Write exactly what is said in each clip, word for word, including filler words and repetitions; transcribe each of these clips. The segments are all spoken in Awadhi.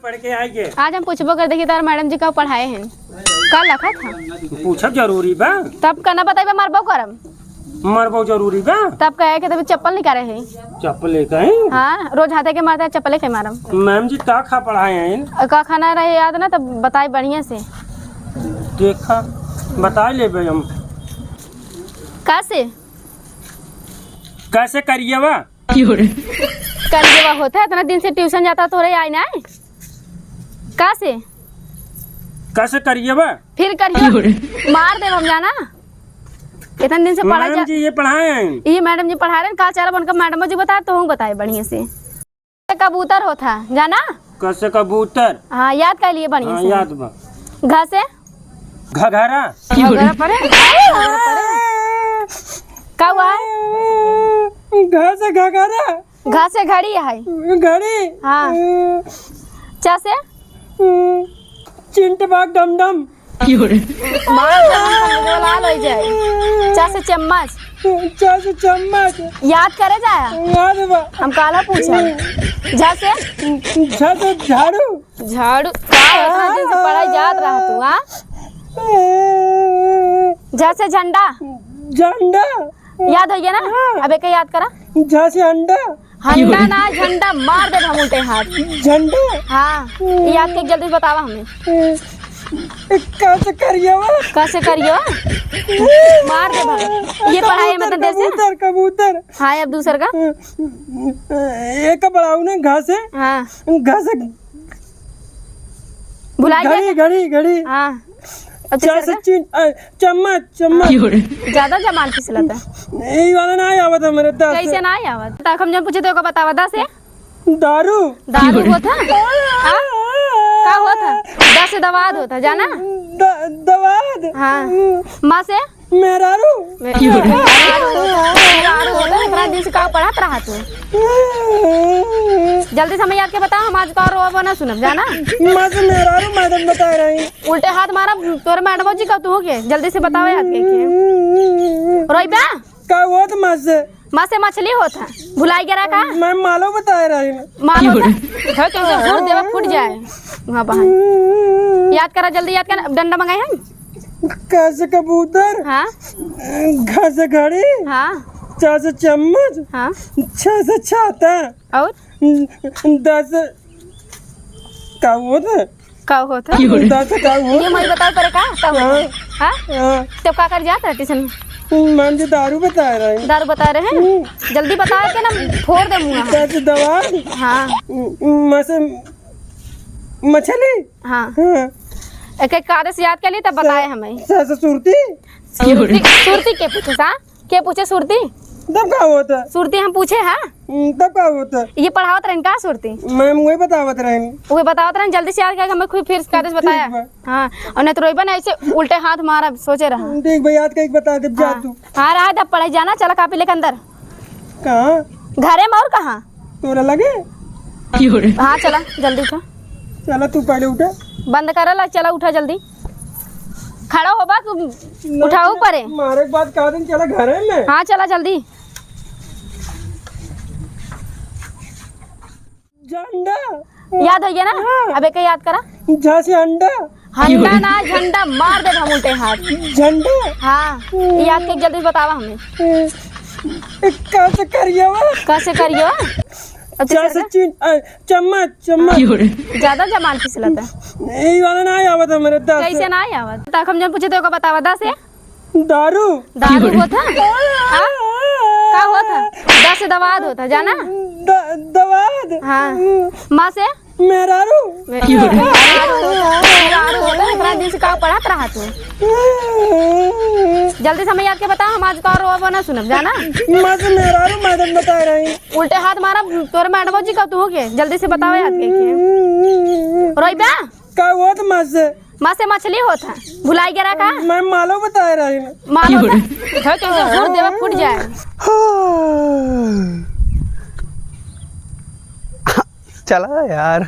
पढ़ के आइए। आज हम पूछबो कर देखी तार मैडम जी का पढ़ाए हैं। का लखा था? पूछब जरूरी बा। तब का ना बताइबा, मरबो करम। मरबो जरूरी बा। तब कहे के तभी चप्पल निकाले है। चप्पल लेके आई? हाँ, रोज हाथे के मारता है, चप्पले के मारम। मैम जी का खा पढ़ाए हैं? का खाना रहे याद ना, तब बताए बढ़िया से। देखा, बता लेबे हम। का से? कैसे करिए बा? करिएवा होता है, इतना दिन से ट्यूशन जाता तोरे आए ना है। का से? कैसे करिएवा? फिर करिए, मार देब हम जाना। इतना दिन से पढ़ा मैम जा जी ये पढ़ाए हैं। ये मैडम जी पढ़ा रहे हैं, का चारा बनकर मैडम जी बताए तो हम बताए बढ़िया से। कबूतर होता, जाना? कैसे कबूतर? हाँ, याद कर लिए बढ़िया हाँ, से। याद बा। घ से? घघरा। घघरा पड़े? घघरा पड़े? का हुआ है? घ से घघरा। घ से घड़ी है। घड़ी। हाँ। च से? चिंटबाग डमडम। मार दे, हम तो लाल हो जाए। च से चम्मच। च से चम्मच। याद करे जाया। याद बा। हम काला पूछा। झ से? झ से झाड़ू। झाड़ू। का इतना दिन से पढ़ाई जात रहा तू, हाँ? झ से झंडा। झंडा। याद हो गया ना? हाँ। अब एक याद करा। झ से अंडा। हंडा ना, झंडा मार दे हम उल्टे हाथ। झंडा? हाँ, ये याद के जल्दी बतावा हमें। कैसे करियो? कैसे करियो? मार दे भाई। ये पढ़ाई में तो कबूतर, देर से कबूतर, कबूतर। हाँ, अब दूसर का। एक बढ़ाऊ ने घ से। हाँ। घ से भुला गया घड़ी, क्या? घड़ी, घड़ी। हाँ। अच्छा, च से सर। चिन-, अ, चम्मच, चम्मच। ज्यादा जबान फिसलत है। ई वाला ना आवत हमरे, द से। कैसे ना आवत? तक हम जौन पूछे तो ओका बतावा, द से? दारू। दारू होत है? हाँ? का होत है? द से दवाद होत है, जाना? द-, दवाद। हाँ। म से? मेहरारू। मेहरारू होत है, मेहरारू होत है, इतना दिन से का पढ़त रहा तू? जल्दी से हमें याद के बताओ, हम आज तो और रोबो ना सुनब, जाना? म से मेहरारू मैडम बता रही। उल्टे हाथ मारा, तोरे मैडम जी का तू हो के? जल्दी से बताओ याद के, के। रोइबा? का होत म से? म से मछली होत है। भुलाई गया का? मैं मालो बता रही हूँ। मालो का? है तो उसे घूर देवा फूट जाए। वहाँ बाहर। याद करा, जल्दी याद करा। डंडा मंगाए हैं? क से कबूतर। हाँ। घ से घड़ी। हाँ। च से चम्मच। हाँ। छ से छाता। और? द से का होत है? का होत है? द से का होत? ये मैं बताओ तेरे का, का होत है? हाँ। हाँ? हाँ। तो का कर जात है ट्यूशन में? मैम जी दारू बता रहे हैं। दारू बता रहे हैं? हम्म। जल्दी बताओ के ना फोड़ दे मुँह। द से दवाद। हाँ। म से मछली। हाँ। हाँ। एक एक कागज याद कर ली तब बताए हमें। स से सुरती। सुरती, सुरती के पूछे सा? के पूछे सुरती? तब का होत है? सुरती हम पूछे, हाँ? हम्म, तब का होत है? ये पढ़ावत रहन का सुरती? मैम वही बतावत रहन। वही बतावत रहन, जल्दी से याद करके हमें खुद फिर से कागज बताया। ठीक बा। हाँ, और नहीं तो रोइबा ना ऐसे उल्टे हाथ मारा, सोचे रहा। ठीक बा, याद करके बता दे, जा हाँ। तू। हाँ, रहा दे, पढ़ाई जाना, चला कापी लेके अंदर। कहाँ? घरे में और कहाँ? तोरा लगे? हाँ, चला, जल्दी उठा। चला, तू पहले उठा। बंद कर ला, चला, उठा जल्दी। खड़ा होबा, तू उठाऊ परे। मारे के बाद कहा दिन चला घरे में। हाँ, चला जल्दी। झंडा। याद हो गया ना? हाँ। अब एक याद करा। झ से अंडा। हंडा ना, झंडा मार दे हम उल्टे हाथ। झंडा? हाँ, याद के जल्दी बतावा हमें। ए, कैसे करियो? कैसे करियो? अब च से से करा। चिन-, अ, चम्मच, चम्मच। ज्यादा जबान फिसलत है। ई वाला ना आवत हमरे, द से। कैसे ना आवत? तक हम जौन पूछे तो ओका बतावा, द से? दारू। दारू होत है? हाँ? का होत है? द से दवाद होत है, जाना? द-, दवाद। हाँ। म से? मेहरारू। मेहरारू होत है, मेहरारू होत है, इतना दिन से का पढ़त रहा तू? जल्दी से हमें याद के बताओ, हम आज का और वो ना सुनब, जाना? म से मेहरारू मैडम बता रही। उल्टे हाथ मारा, तोरे मैडम जी का तू हो के? जल्दी से बताओ याद के, के? रोइबा? का होत म से? म से मछली होत है, भुलाई गया का? मैं मालो बता रही हूँ। मालो का? है तो उसे घूर देवा फूट जाए। हाँ। चला यार,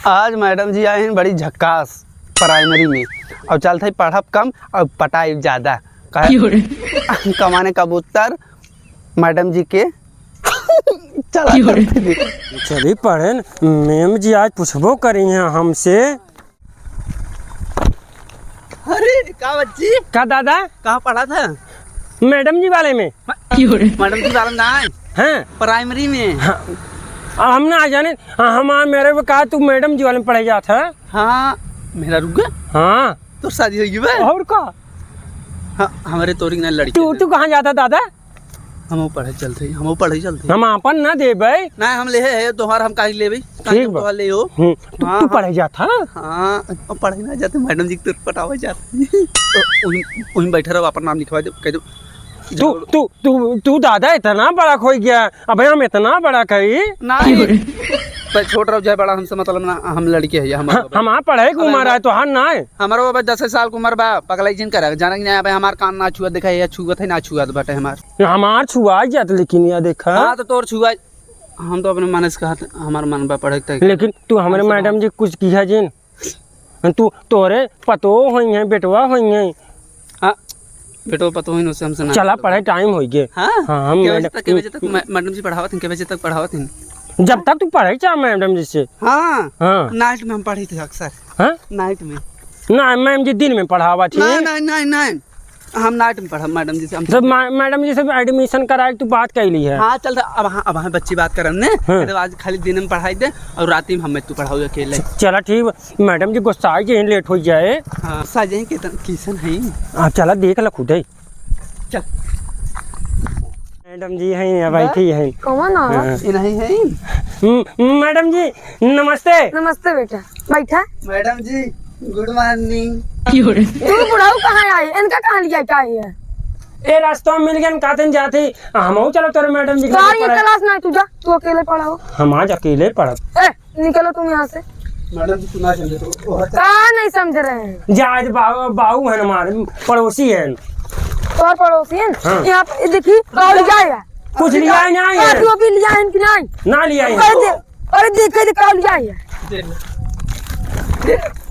आज मैडम जी आए हैं बड़ी झक्कास प्राइमरी में, और चल थे पढ़ब कम और पटाई ज्यादा। कहे, कमाने कबूतर मैडम जी के चला, चलते देखो। चली पढ़े न, मैम जी आज पूछबो करी हैं हमसे। अरे, का बच्ची? का दादा? कहाँ पढ़ा था? मैडम जी वाले में। मैडम जी वाला ना है? हाँ। प्राइमरी में। हाँ। अब हम ना जाने, हाँ, हम, मेरे को कहा तू मैडम जी वाले में पढ़े जात है। हाँ, मेरा रुक गया। हाँ। तो शादी होगी बे? और का? हाँ, हमारे तोरी ना लड़की तू, है। तू कहाँ जाता दादा? हमहू पढ़े चलते ही, हमहू पढ़े चलते ही। हम आपन ना देबै। ना, हम लेहे है, तोहार हम काहे लेबै? काहे ठीक हम बा। तोहार ले हो? हम्म, तू, हाँ, तू हाँ। पढ़े जात हा? हाँ, हम पढ़े ना जाते, मैडम जी के तोर पटावे जाते। ओ, उही, उही बैठे रहो, अपन नाम लिखवा दे, कह दो। तू, तू, तू, तू दादा इतना बड़ा खोई गया, अब हम इतना बड़ा कही। नहीं। तो छोट रहो, चाहे बड़ा, हमसे मतलब ना, हम लड़के हैं, हम हाँ, हमार पढ़े के अबे उम्र वो है, तोहार ना है। हमारो अब दस साल के उम्र बा, पगलाई जिन करा, जाने के नहीं, अबे हमार कान ना छुआ, देखा, ये छुअत है, ना छुअत बाटे हमार। हमार छुआ जात, लेकिन ये देखा। हाँ, तो तोर छुआ, हम तो अपने मन से कहत, हमार मन बा पढ़े तक। लेकिन तू हमरे हमसे मैडम बात। जी कुछ किहा जिन, तू तोरे पतो होई है, बेटवा होई है। हाँ, बेटो पतो होई, उससे हमसे ना चला मतलब। पढ़े, टाइम होई गे। हाँ? हाँ, हम के बजे मैडम तक, के बजे तक मै-, मैडम जी पढ़ावत हैं, के बजे तक पढ़ावत हैं? जब तक तू पढ़े चाह मैडम जी से। हाँ, हाँ। नाइट में हम पढ़ी थे अक्सर। हाँ? नाइट में। ना, मैम जी दिन में पढ़ावा थी। नहीं, नहीं, नहीं, नहीं। हम नाइट में पढ़ब मैडम जी से, हम तो मा-, मैडम जी से एडमिशन कराए के तू बात कैली है। हाँ, चल, अब हाँ, अब हाँ बच्ची बात करन ने, हाँ। तो आज खाली दिन में पढ़ाई दे और रात में हमें तू पढ़ाओ अकेले। चला ठीक बा, मैडम जी गुस्सा आई जाए, लेट हो जाए। हाँ, गुस्सा जाए के तन, किसन है। हाँ, चला देख ला खुद ही। चल। मैडम जी हैं या बा? बैठी हैं। कौन आ? हाँ। ये नहीं है। म-, मैडम जी, नमस्ते। नमस्ते बेटा, बैठा। मैडम जी, गुड मॉर्निंग। तू बुढ़ऊ कहाँ आई? इनका कहाँ लिया के आई है? ए, रास्ता में मिल गए, कातन जाती। हमहू चलो तोरे मैडम जी के तोहार ये पढ़े। क्लास ना, तू जा, तू अकेले पढ़ाओ। हम आज अकेले पढ़ब। ए, निकलो तुम यहाँ से। मैडम जी, तू ना समझे तो, वो होता का नहीं समझ रहे हैं? जा, आज बाऊ, बाऊ है हमारे, पड़ोसी है। तोहार पड़ोसी है? हाँ। यहाँ पे देखी, कौन लिया है? कुछ लिया है, नहीं है। टोपी लिया है कि नहीं? ना लिया है। अरे दे-, अरे देखे दे, का लिया है?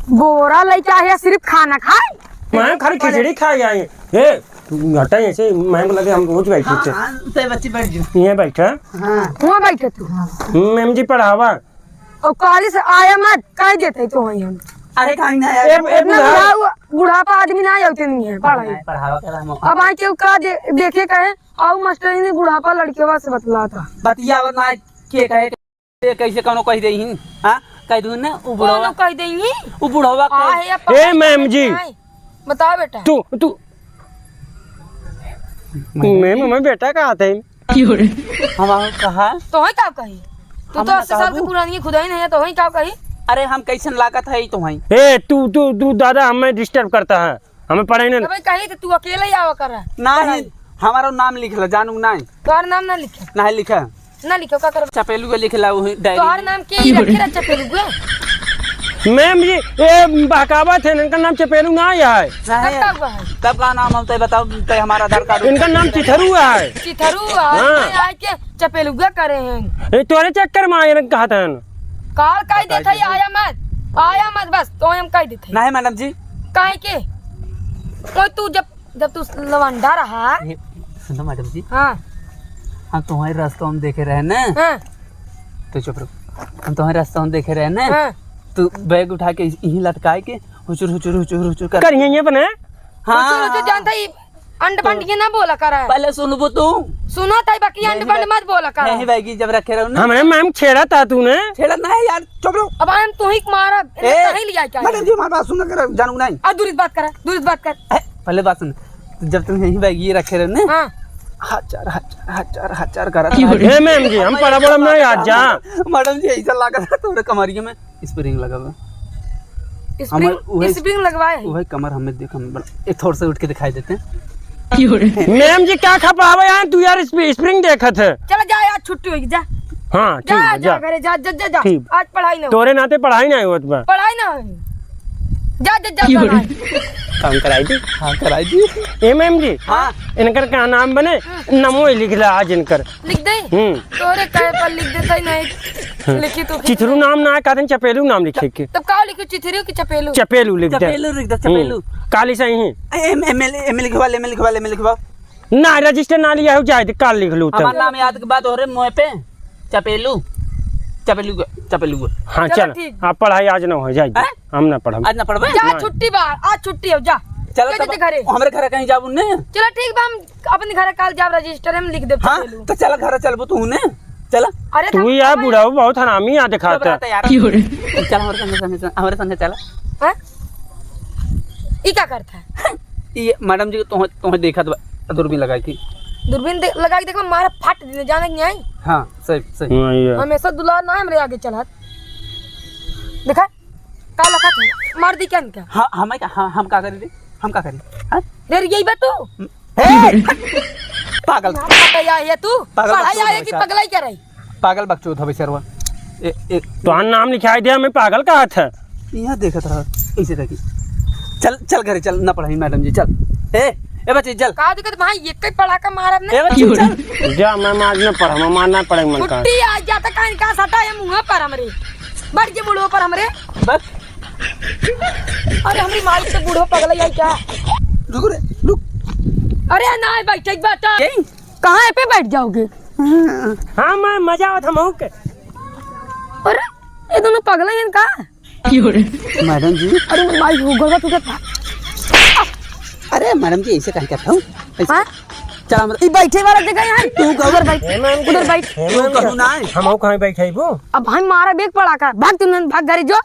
बोरा लेके आया, सिर्फ खाना खाए। मैं खाली खिचड़ी खाए आए। ए, तू हटा ऐसे, मैं बोला कि हम रोज बैठे हाँ, थे। हाँ, ते बच्ची बैठ जाओ। ये बैठा। हाँ। वहाँ बैठे तू। मैम जी पढ़ावा। और काली से आया मत, कह देते तो वहीं हम। अरे कहीं ना यार। ए, ए, इतना बुढ़ा। बुढ़ा, बुढ़ापा आदमी ना आते नहीं है, पढ़ाई। पढ़ावा कर हम। अब आए केहू का दे-, देखे कहे, आओ मास्टर ने बुढ़ापा लड़के से बतला था। बतिया ना के कहे। ये कैसे कौनो कह देही? हाँ, कह दूँ ना, उ बुढ़वा। कौनो कह देही? उ बुढ़वा आ, कह हे, ए, मैम जी। बताओ बेटा। तू, तू। मैम, मैम, बेटा कहा थे? हम आओ कहा? तो है का कही? तू हम तो ना अस्सी साल की कहबू। पुरानी खुदाई नहीं है, तो है का कही? अरे, हम कैसन लागत है तो है? ए, तू, तू, तू दादा हमें डिस्टर्ब करता है। हमें पढ़ाई नहीं। अबे कही तो तू अकेले ही आवा कर। नहीं, पढ़ाई। हमारा नाम लिख ले, जानू नहीं। तोहर नाम ना लिखे। नहीं लिखे। ना लिखे, का करबे? चपेलू के लिख ला, वही डायरी तोहर में। नाम के ही रखे ला चपेलू के? मैम जी, ये बहकावत है, इनका नाम चपेलू ना आया है। नहीं। तब का हुआ है? तब का नाम हम तो बताओ, तो हमारा आधार कार्ड इनका नाम चिथरू है। चिथरू है, हाँ। मैं आए के चपेलू के करे हैं। ये तोरे चक्कर में आए कहा था। काल कह देते ही आया मत, आया मत बस, तो हम कह देते। नहीं मैडम जी। काहे के? कोई तू जब जब तू लवंडा रहा। ए, सुनो मैडम जी। हाँ। हम तुम्हारे रास्ता में देखे रहे ना। हाँ। तो चुप रहो। हम तुम्हारे रास्ता में देखे रहे ना। हाँ। तू बैग उठा के यहीं लटकाए के हुचुर, हुचुर, हुचुर, हुचुर कर। करिए ये बने। हाँ। हुचुर, हुचुर जानता ही अंड तो बंड ये ना बोला करा। पहले सुनबो तू। सुना था बाकी अंड नहीं बंड भाई। मत बोला करा। नहीं भाई, जब रखे रहो ना। हमरे मैम छेड़ा था तूने। छेड़ा नहीं यार, चुप रहो। अब हम तू ही मारा, ए, नहीं लिया क्या? मैडम जी, हमारी बात सुन कर जानू नहीं। आ, दूरी से बात करा, दूरी से बात कर। ए, पहले बात सुन। जब तुम यहीं बैग ये रखे रहे ना, हाँ। हजार, हजार, हजार, हजार करा था। ए, मैम जी, हम पड़ा बड़ा में याद जा। मैडम जी, ऐसा लगा था तोरे कमरिया में spring लगा हुआ। Spring, हमें वही, spring लगवाए हैं। वही कमर हमें देख, हम बड़ा, एक थोड़ा सा उठ के दिखाई देते हैं। मैम जी, क्या खपावे यहाँ तू यार, स्प्रि-, spring देखत है। चला जा यार, छुट्टी होगी, जा। हाँ, ठीक जा, है, जा जा। घरे, जा, जा, जा, जा। ठीक। आज पढ़ाई ना हो। तोरे नाते पढ़ाई ना होत बा। पढ़ाई ना हो। जा, जा, जा, क्यों रे? पढ़ाई। काम कराई दी। हाँ, कराई दी। ए मैम जी, हाँ। इनकर का नाम बने? हम्म। नमो ही लिख ला आज इनकर। लिख दे? हम्म। तोरे कहे पर लिख देता ही नहीं। हम्म। लिखी तो चिथरू नाम ना है, कहते हैं चपेलू नाम लिखे के। तब का लिखो, चिथरू की चपेलू? चपेलू लिख दे। चपेलू लिख दे, चपेलू। हम्म। काली सही है। A, M, M L A, M L A लिखवा ले, एम एल ए लिखवा ले, एम एल ए लिखवा। ना, रजिस्टर ना लिया हो जाए, तो काल लिख लो तब। हमार नाम याद के बाद हो रे मुँह पे। चपेलू, चपेलू के, चपेलू के। हाँ, चलो, चल। ठीक। अब पढ़ाई आज ना हो जाए। हैं? हम ना पढ़ब। आज ना पढ़बे? जा, ना। छुट्टी बा, आज छुट्टी हो, जा। चलो चल तब, घरे। हमरे घर कहीं जाबू ने? चलो, ठीक बा, हम अपने घर काल जाब, रजिस्टर में लिख देब, हाँ, चपेलू। तो चला घर चलबू तू ने? चला। अरे, तू तो यार, बुढ़ऊ बहुत हरामी आ दिखाता। घबराता यार। क्यों रे? चल, हमरे संगे, संगे, संगे, हमरे संगे चला। हैं? ई का करता है? ये मैडम जी, तोह, तोह देखत बा, दूरबीन लगाई थी। दूरबीन दे-, लगाई देखो, मारा फाट दे, जाने के नहीं आई। हाँ, सही, सही। हाँ, ये। हमेशा दुलार ना हमरे आगे चलत। देखा? का लखत है? मार दी क्या इनका? हाँ, हम का, हाँ, हम का करी रे? हम का करी? हाँ? रे, रे, यही बा तू? ए! पागल। ना पता या ये तू? पागल पढ़ाई बकचोद आए है कि बेचारा। पगलाई क्या रही? पागल बकचोद हवे सरवा। ए, ए। तोहार नाम लिखाई दे, हमें पागल कहत है। यहाँ देखत रह, ऐसे देखी। चल, चल घरे चल, ना पढ़ाई मैडम जी, चल। ए, ए बच्ची, चल। का दिक्कत भाई, एक ही पड़ाका मारब ने। ए बच्ची, चल। जा, मैं आज ना पढ़ब, हमार ना पढ़े मन का। छुट्टी आ जाता का इनका सटा है मुँह पर हमरे। बैठ के बुढ़ो पर हमरे। बस। अरे हमरी माई से बूढ़ो पगला आई क्या? रुक रे, रुक। अरे ना बैठे बात। यही? कहाँ है पे बैठ जाओगे? हाँ, मैं मजा आवत हम के। अरे ये दोनों पगला हैं का? मैडम जी। अरे माई हो गलत हो गया। अरे मैडम जी, ऐसे काहे करता हूँ? ऐसे हाँ? चल, हम ई बैठे वाला जगह है। तू उधर बैठ, हे मैम जी, उधर बैठ। हे मैम जी, तू कहू ना है। हम कहाँ बैठे वो? अब हम मारा बेग पड़ाका, भाग तुम, भाग घरे जो।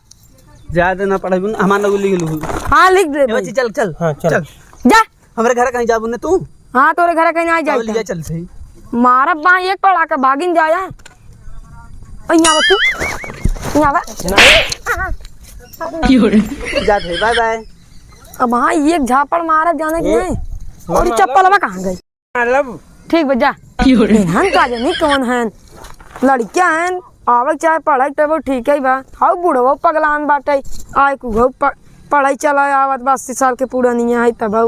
ज्यादा ना पढ़ाई, हमार ना लिख लू। हाँ, लिख दे ए भाई। बच्ची, चल, चल, हाँ, चल। चल। जा। हमरे घर कहीं जाबू ने तू? हाँ, तोरे घर कहीं ना जाए। लिया चल सही। मारा बा एक पड़ाका, भागिन जाया। अइया बा तू। अइया बा। जा दे, बाय बाय। अब हाँ, एक झापड़ मारब जाने की ए, नहीं। और मार चप्पलवा कहाँ गई? मतलब? ठीक बा, जा। एहन का जानी कौन हन? लड़किया हन, आवक चाहे पढ़ाई तबो ठीक है बा। हाउ बुढ़वा पगलान बाटे। आए कुघो प-, पढ़ाई चला आवत बा, अस्सी साल के पुरानिया है तबो।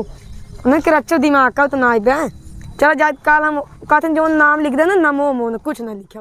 उन्हें के रच्चो दिमाग का तो ना आइबे। चला जाए काल हम कहते हैं, जो नाम लिख देना, नमो मोन, कुछ ना लिखे।